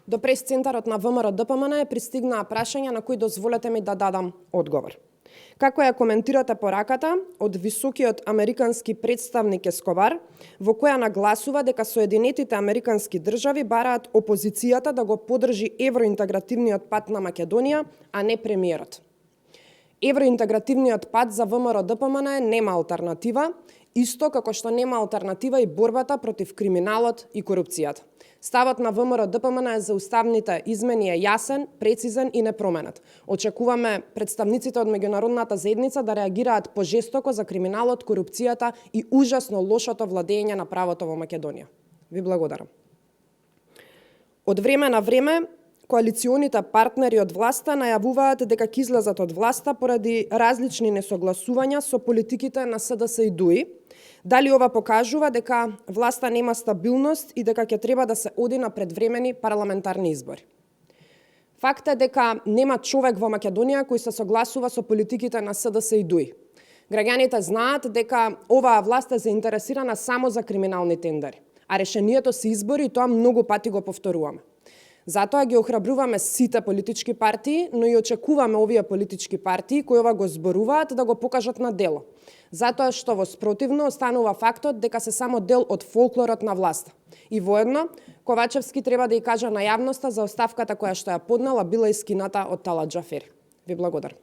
До прес-центарот на ВМРО-ДПМН пристигнаа прашања на кои дозволете ми да дадам одговор. Како ја коментирате пораката од високиот американски представник Ескобар, во која нагласува дека Соединетите американски држави бараат опозицијата да го поддржи евроинтегративниот пат на Македонија, а не премиерот. Евроинтегративниот пат за ВМРО-ДПМН нема алтернатива, исто како што нема алтернатива и борбата против криминалот и корупцијата. Ставот на ВМРО-ДПМН за уставните измени е јасен, прецизен и непроменет. Очекуваме представниците од меѓународната заедница да реагираат пожестоко за криминалот, корупцијата и ужасно лошото владење на правото во Македонија. Ви благодарам. Од време на време, коалиционите партнери од власта најавуваат дека ќе излезат од власта поради различни несогласувања со политиките на СДС и ДУИ. Дали ова покажува дека власта нема стабилност и дека ќе треба да се оди на предвремени парламентарни избори? Факт е дека нема човек во Македонија кој се согласува со политиките на СДС и ДУИ. Граѓаните знаат дека оваа власт е заинтересирана само за криминални тендери, а решението се избори и тоа многу пати го повторуваме. Затоа ги охрабруваме сите политички партии, но и очекуваме овие политички партии кои ова го зборуваат да го покажат на дело. Затоа што во спротивно останува фактот дека се само дел од фолклорот на власта. И воедно, Ковачевски треба да ја каже на јавноста за оставката која што ја поднела била искината од Талат Џафери. Ви благодарам.